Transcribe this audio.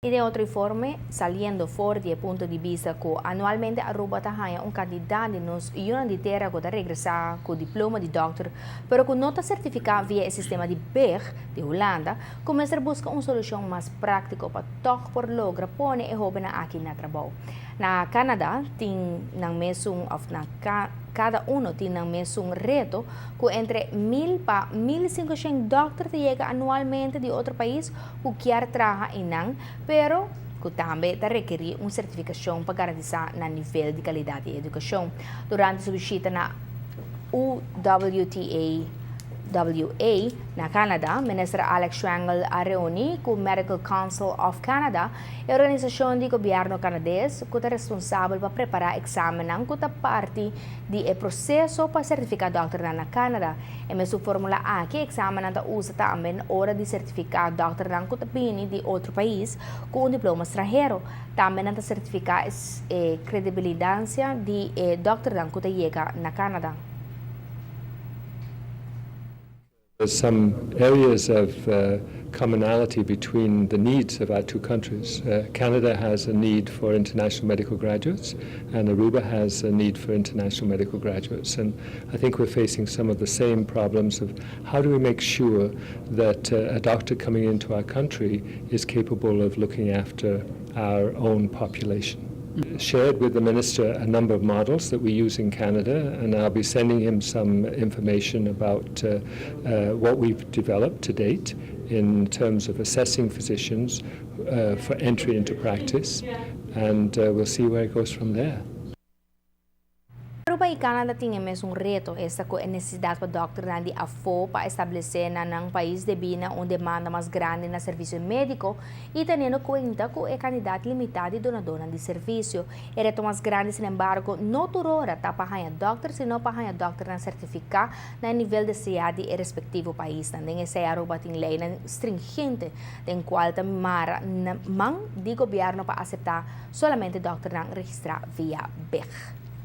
Y den otro informe, saliendo for di e punto di bista cu anualmente Aruba ta haya un cantidad di nos yunan di tera cu ta regresa cu diploma di dokter, pero cu no ta certifica via e sistema di BEG di Hulanda, cu mester busca un solucion mas practico pa toch por logra pone e hobennan aki na trabou. Na Canada tin nan mesun of na cada uno tin nan mesun reto cu entre mil pa 1500 dokter ta yega anualmente di otro pais cu kier traha einan, pero cu tambe ta rekeri un certificacion pa garantisa nan nivel di calidad di educacion. Durante su bishita na UWTA WA na Canada, Minister Alex Schwengle a reuni cu Medical Council of Canada, e organisacion di gobierno Canades cu ta responsabel pa prepara examennan cu ta parti di e proceso pa certifica dokternan na Canada. E mesun formula aki examennan ta usa tambe ora di certifica dokternan cu ta bini di otro pais cu un diploma stranhero. Tambe nan ta certifica e credibilidancia di e dokternan cu ta yega na Canada. There's some areas of commonality between the needs of our two countries. Canada has a need for international medical graduates, and Aruba has a need for international medical graduates. And I think we're facing some of the same problems of how do we make sure that a doctor coming into our country is capable of looking after our own population. Shared with the minister a number of models that we use in Canada, and I'll be sending him some information about what we've developed to date in terms of assessing physicians for entry into practice, and we'll see where it goes from there. Aruba y Canada tin e mesun reto, esta cu e necesidad pa dokternan di afo pa establece na nan pais debi na un demanda mas grandi na servicio medico y teniendo cuenta cu e cantidad limita di donadornan di servicio. E reto mas grandi, sinembargo, no tur ora ta pa haya dokter, sino pa haya dokternan certifica na e nivel desea di e respectivo paisnan. Den esey Aruba tin leynan stringente den cual ta mara man di gobierno pa acepta solamente dokternan registra via BEG.